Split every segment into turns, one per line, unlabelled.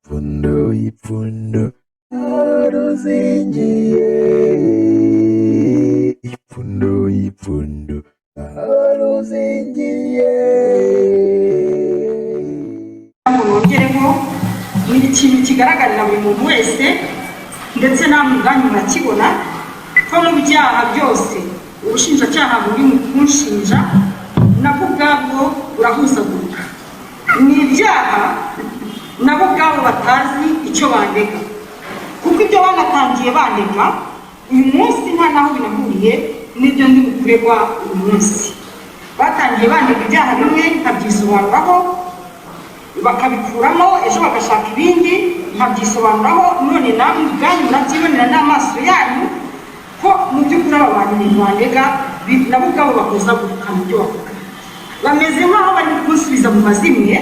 Ipfundo, ipfundo aho ruzingiye, ipfundo, ipfundo aho ruzingiye.
Ngo nongereho, ni ikintu kigaragarira buri muntu wese, ndetse namwe ubwanyu murakibona ko mu byaha byose ubushinjacyaha buri mu kunshinja, nabwo ubwabwo burahuzagurika. Ni ibyaha nabo ubwabo batazi icyo bandega, kuko ibyo banatangiye bandega uyu munsi nta naho binahuriye n'ibyo ndi bukuregwa uyu munsi. Batangiye bandega ibyaha bimwe nkabyisobanuraho, bakabikuramo, ejo bagashaka ibindi nkabyisobanuraho. None namwe ubwanyu murabyibonera n'amaso yanyu ko mu by'ukuri aba bantu ibintu bandega nabo ubwabo bahuzagurika mu byo bavuga. Bameze nk'aho bari kunsubiza mu mazimwe.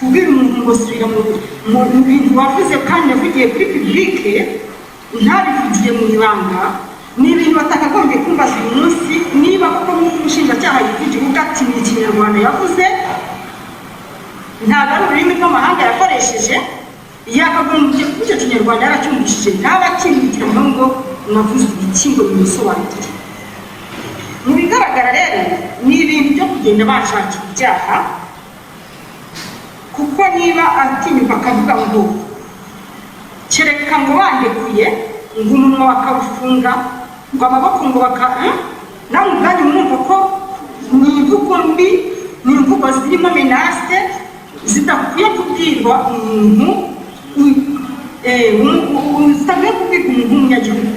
Kubwira umuntu ngo subira mu bintu wavuze kandi yavugiye kuri public, ntabivugiye mu ibanga, ni ibintu batakagombye kumbaza uyu munsi. Niba koko nk'uko umushinjacyaha yivugira ubwo ati ni Ikinyarwanda yavuze, ntabwo ari ururimi rw'amahanga yakoresheje, yakagombye kuba icyo Kinyarwanda yaracyumvishije, ntaba akindikira ngo navuze ibiki ngo bimusobanurire. Mu bigaragara rero ni ibintu byo kugenda banshakira ibyaha, kuko niba atinyuka akavuga ngo kereka ngo bandekuye, ngo umunwa bakawufunga, ngo amaboko ngo baka, Namwe ubwanyu mwumva ko ni imvugo mbi, ni imvugo zirimo menace zidakwiye kubwirwa umuntu zidakwiye kubwirwa umuntu w'umunyagihugu.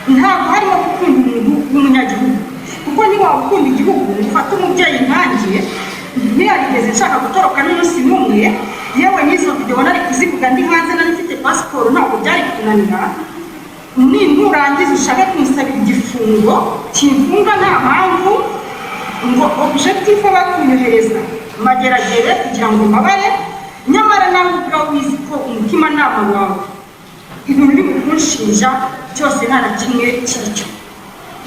Ntabwo harimo gukunda umuntu w'umunyagihugu, kuko niba ukunda igihugu ufate umubyeyi nkanjye, ntiyarigeze nshaka gutoroka n'umunsi n'umwe. Yewe, n'izo videwo nari kuzivuga ndi hanze, nari mfite pasiporo, ntabwo byari kunanira. Ni nurangiza ushake kunsabira igifungo kimfunga nta mpamvu, ngo objectif bakunyohereza Mageragere kugira ngo mbabare, nyamara nawe ubwawe wizi ko umutimanama wawe ibintu uri kunshinja byose nta na kimwe kiri cyo.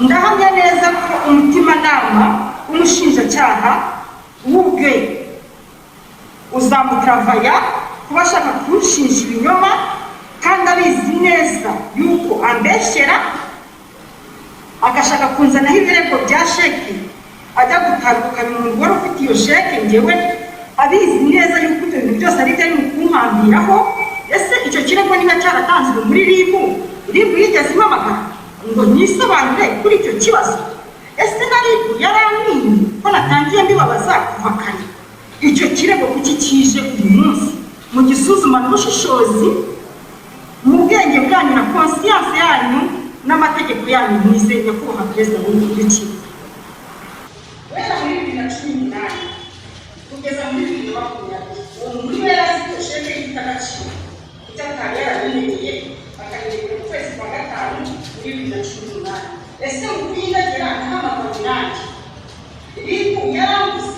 Ndahamya neza ko umutimanama w'umushinjacyaha w'ubwe uzamuturavaya kuba ashaka kunshinja ibinyoma kandi abizi neza yuko ambeshyera, agashaka kunzanaho ibirego bya sheke, ajya gutandukanya umuntu wari ufite iyo sheke, ngewe abizi neza yuko ibyo bintu byose ari byo ari mu kumpambiraho. Ese icyo kirego niba cyaratanzwe muri RIB, RIB yigeze impamagara ngo nisobanure kuri icyo kibazo? Ese na RIB yaramwimye ko natangiye mbibabaza kuva kare? Icyo kirego kuki kije uyu munsi? Mu gisuzumane ubushishozi, mu bwenge bwanyu na conscience yanyu n'amategeko yanyu mwizeye, nyakubahwa perezida w'urukiko. Guhera muri 2018 kugeza muri 2020, uwo muntu niba yari azi ko sheke ifite agaciro, kuki atari yarabimenyeye akayirekura mu kwezi kwa gatanu muri 2018? Ese mu kuyindagira nahamagawe nanjye? RIB yarambuze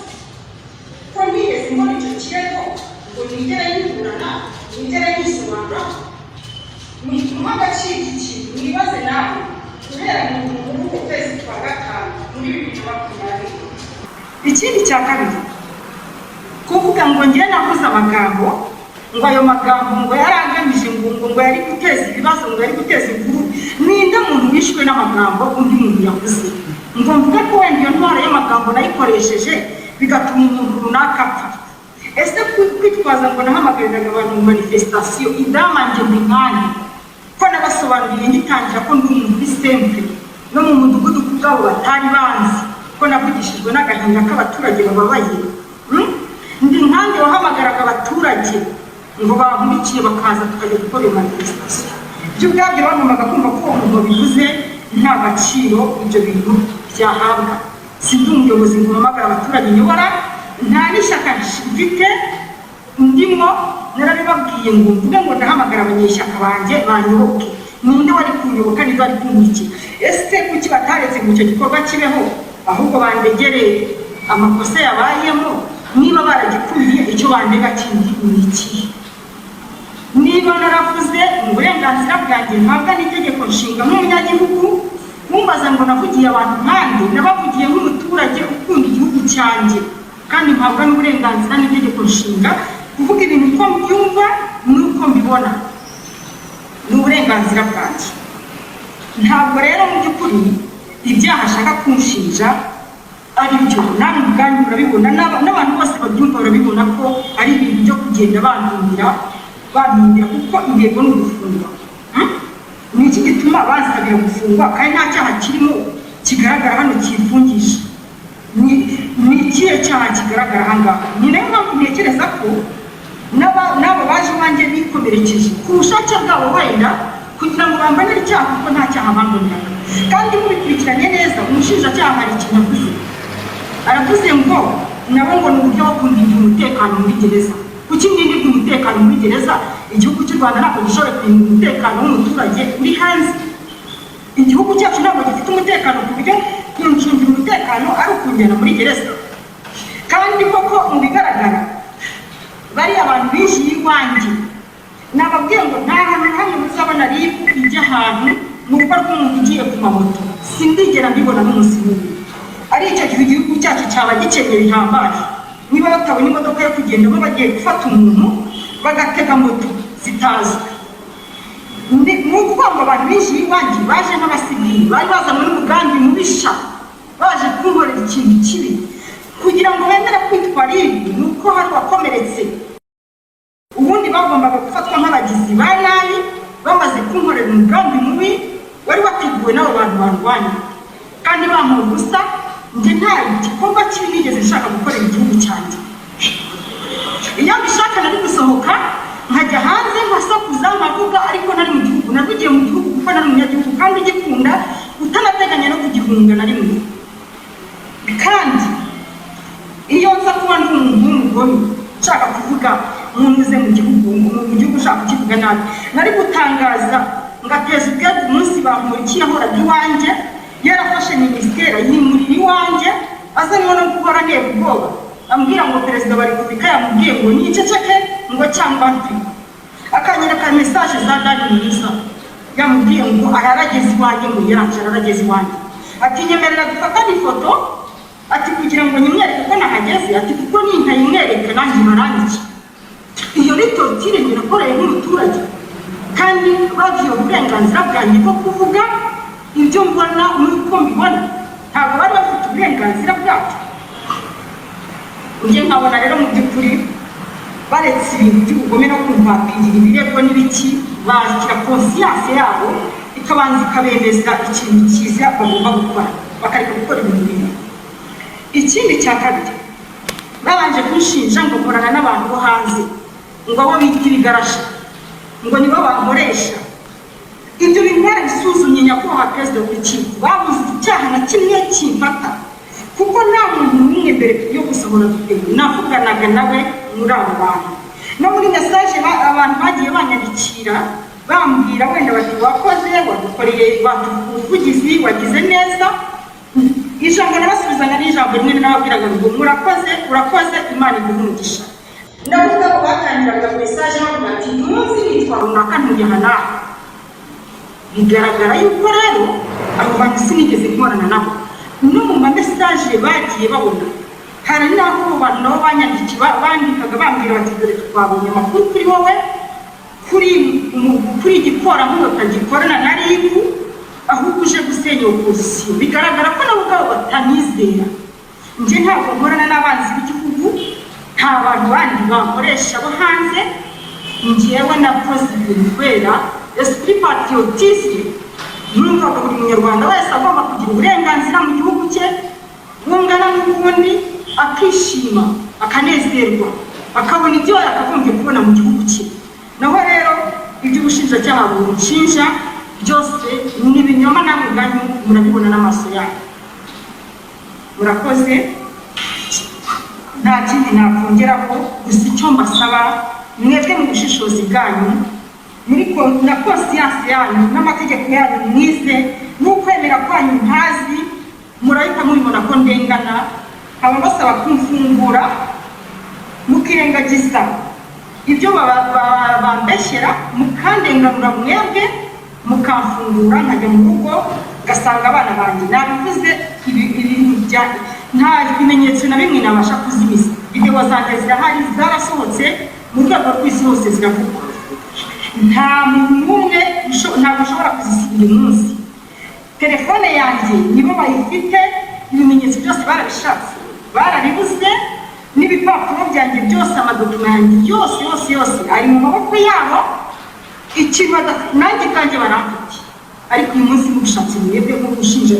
ko ntigeze mbona icyo kirego ngo nigere nyiburana, nigere nyisobanura? Muha agaciro iki kintu, mwibaze nawe guhera muri uko kwezi kwa gatanu muri 2020. Ikindi cya kabiri, kuvuga ngo ngewe navuze amagambo, ngo ayo magambo ngo yari agamije ngo yari guteza ibibazo, ngo yari guteza imvururu, ninde muntu wishwe n'amagambo undi muntu yavuze? Ngo mvuge ko wenda iyo ntwaro y'amagambo nayikoresheje bigatuma umuntu runaka apfa? Ese kwitwaza ngo nahamagariraga abantu mu manifestation, idamange ndi nkanjye ko nabasobanuriye ngitangira ko ndi umuntu uri simple, no mu mudugudu ku bwabo batari banzi, ko navugishijwe n'agahinda k'abaturage bababaye, Ndi nkanjye wahamagaraga abaturage ngo bankurikiye bakaza tukajya gukora iyo manifestation? Ibyo ubwabyo bagombaga kumva ko uwo muntu wabivuze nta gaciro ibyo bintu byahabwa. Sindi umuyobozi ngo mpamagare abaturage nyobora, nta n'ishyaka mfite ndimo. Narabibabwiye ngo mvuge ngo ndahamagara abanyeshyaka banjye banyoboke, ninde wari kunyoboka? Ninde wari kunkurikira? Ese kuki bataretse ngo icyo gikorwa kibeho, ahubwo bandegere amakosa yabayemo? Niba baragikuriye, icyo bandega kindi ni ikihe? Niba naravuze mu burenganzira bwanjye mpabwa n'itegeko nshinga nk'umunyagihugu, kumbaza ngo navugiye abantu nkanjye, nabavugiye nk'umuturage ukunda igihugu cyanjye, kandi mpabwa n'uburenganzira n'itegeko nshinga kuvuga ibintu uko mbyumva n'uko mbibona. Uburenganzira bwanjye. Ntabwo rero mu by'ukuri ibyaha ashaka kunshinja ari byo. Namwe ubwanyu murabibona, n'abantu bose babyumva barabibona ko ari ibintu byo kugenda bantumira bantumira, kuko intego ni ugufungwa. Ni iki gituma bansabira gufungwa kandi nta cyaha kirimo kigaragara hano kifungisha? Ni ikihe cyaha kigaragara aha ngaha? Ni nayo mpamvu ntekereza ko n'abo baje iwanjye bikomerekeje ku bushake bwabo, wenda kugira ngo bambonere icyaha, kuko nta cyaha bamboneraga. Kandi mubikurikiranye neza, umushinjacyaha hari ikintu avuze. Aravuze ngo nabo ngo ni uburyo bwo kundindira umutekano muri gereza. Kuki ndindirwa umutekano muri gereza? Igihugu cy'u Rwanda ntabwo gishobora kurinda umutekano w'umuturage uri hanze? Igihugu cyacu ntabwo gifite umutekano ku buryo kuncungira umutekano ari ukunjyana muri gereza? Kandi koko mu bigaragara, bariya abantu binjiye iwanjye, nababwiye ngo nta hantu na hamwe muzabona RIB ijya ahantu mu rugo rw'umuntu ugiye ku mamoto. Sindigera mbibona n'umunsi n'umwe. Ari icyo gihe igihugu cyacu cyaba gikeneye bihambaye, niba batabona imodoka yo kugendamo bagiye gufata umuntu, bagatega moto zitazwi. Ni ukuvuga ngo abantu binjiye iwanjye baje nk'abasivili, bari bazanywe n'umugambi mubisha, baje kunkorera ikintu kibi. Kugira ngo bemere kwitwa RIB ni uko hari uwakomeretse. Ubundi bagombaga gufatwa nk'abagizi ba nabi bamaze kunkorera umugambi mubi wari wateguwe n'abo bantu barwanya kandi bampora ubusa. Njye nta gikorwa kibi nigeze nshaka gukorera igihugu cyanjye. Iyo mbishaka nari gusohoka nkajya hanze, nkasakuza, nkavuga, ariko nari mu gihugu. Navugiye mu gihugu kuko nari umunyagihugu kandi ugikunda, utanateganya no kugihunga na rimwe. Kandi iyo nza kuba ndi umuntu w'umugome nshaka kuvuga nkunyuze mu gihugu ushaka kukivuga nabi, nari gutangaza ngateza ubwenge umunsi Bamporiki yahoraga iwanjye, yarafashe minisiteri yimurira iwanjye, azanywe no guhora ntera ubwoba, ambwira ngo Perezida wa Repubulika yamubwiye ngo niceceke ngo cyangwa mpe, akanyereka message za Dani Mwiza yamubwiye ngo ararageze iwanjye, ngo yaraje ararageze iwanjye, ati: "Nyemerera dufatane ifoto," ati, "kugira ngo nyimwereke ko nahageze," ati, "kuko nintayimwereka nanjye baranyica." Iyo ni torture nakoreye nk'umuturage, kandi baviye uburenganzira bwanjye bwo kuvuga ibyo mbona n'uko mbibona. Ntabwo bari bafite uburenganzira bwabyo. Njye nkabona rero mu by'ukuri baretse ibintu by'ubugome no kumpapirira ibirego n'ibiki, bashyira conscience yabo ikabanza ikabemeza ikintu cyiza bagomba gukora, bakareka gukora ibintu bibi. Ikindi cya kabiri, babanje kunshinja ngo nkorana n'abantu bo hanze, ngo abo bita ibigarasha, ngo nibo bankoresha. Ibyo bintu barabisuzumye, nyakubahwa perezida w'urukiko, babuze icyaha na kimwe kimfata, kuko nta muntu n'umwe mbere yo gusohora videwo navuganaga nawe muri abo bantu. No muri message abantu bagiye banyandikira bambwira wenda bati: "Wakoze, wadukoreye ubuvugizi, wagize neza," ijambo nabasubizaga ni ijambo rimwe, nababwiraga ngo: "Murakoze, urakoze, Imana iguhe umugisha." Ndavuga ko batangiraga message bavuga ati: "Ntuzi, nitwa runaka, ntuye aha n'aha." Bigaragara yuko rero abo bantu sinigeze nkorana nabo. No mu ma message bagiye babona, hari n'aho abo bantu nabo banyandikiye, bandikaga bambwira bati: "Dore twabonye amakuru kuri wowe, kuri igikoramuhota gikorana na RIB, ahubwo uje gusenya opozisiyo." Bigaragara ko nabo ubwabo batanizera. Njye ntabwo nkorana n'abanzi b'igihugu, nta bantu bandi bankoresha bo hanze. Njyewe nakoze ibintu kubera esprit patriotisme. Numvaga buri munyarwanda wese agomba kugira uburenganzira mu gihugu cye bungana n'ubundi, akishima, akanezerwa, akabona ibyo yakagombye kubona mu gihugu cye. Naho rero ibyo ubushinjacyaha bunshinja byose ni ibinyoma, namwe ubwanyu murabibona n'amaso yanyu. Murakoze, nta kindi nakongeraho. Gusa icyo mbasaba mwebwe, mu bushishozi bwanyu, muri na conscience yanyu n'amategeko yanyu mwize n'ukwemera kwanyu ntazi, murahita mubibona ko ndengana. Nkaba basaba kumfungura, mukirengagiza ibyo bambeshyera, mukandenganura mwebwe, mukamfungura nkajya mu rugo ngasanga abana banjye. Nabivuze, ibintu bya nta bimenyetso na bimwe nabasha kuzimiza. Videwo zanjye zirahari, zarasohotse mu rwego rw'isi hose, ziravugwa. Nta muntu n'umwe ntabwo nshobora kuzisiba uyu munsi. Telefone yanjye nibo bayifite, ibimenyetso byose barabishatse barabibuze, n'ibipapuro byanjye byose, amadocuments yanjye yose yose yose ari mu maboko yabo. Ikintu nanjye kanjye baramfite. Ariko uyu munsi mubishatse mwebwe nk'ubushinja,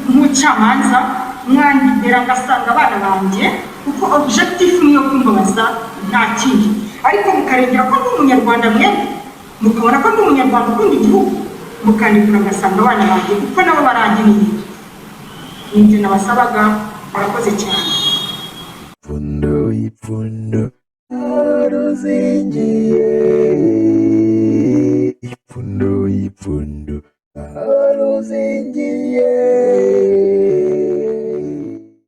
nk'ubucamanza, mwandibera ngasanga abana banjye, kuko objectif niyo kumbabaza, nta kindi. Ariko mukarengera ko ndi Umunyarwanda, mwebwe mukabona ko ndi Umunyarwanda ukunda igihugu, mukandikura ngasanga abana banjye, kuko nabo barankeneye. Nibyo nabasabaga, murakoze cyane.
Ipfundo, ipfundo, aho ruzingiye.